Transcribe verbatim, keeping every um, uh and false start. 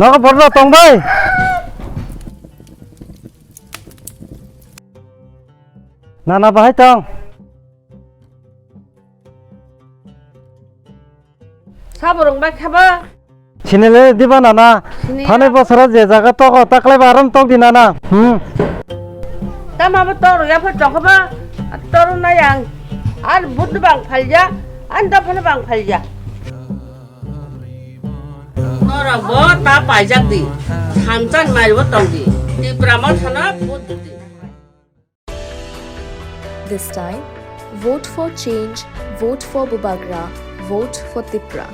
Nogo borok tong bai. Nana bahai tong. Sabo rwng bai kha ba? Sinile diba nana? Sini. Thani bosoro je jaga togo taklai ba aram tok di nana. Hmm. Tama bo tor ya pha tong kha ba? Tor na yang. Ar bud bang phalja, an da phano bang phalja. Norok bo ta paijak di. Thansan mai bo tong di. Tipra mo thana bud di. This time, vote for change, vote for Bubagra, vote for Tipra.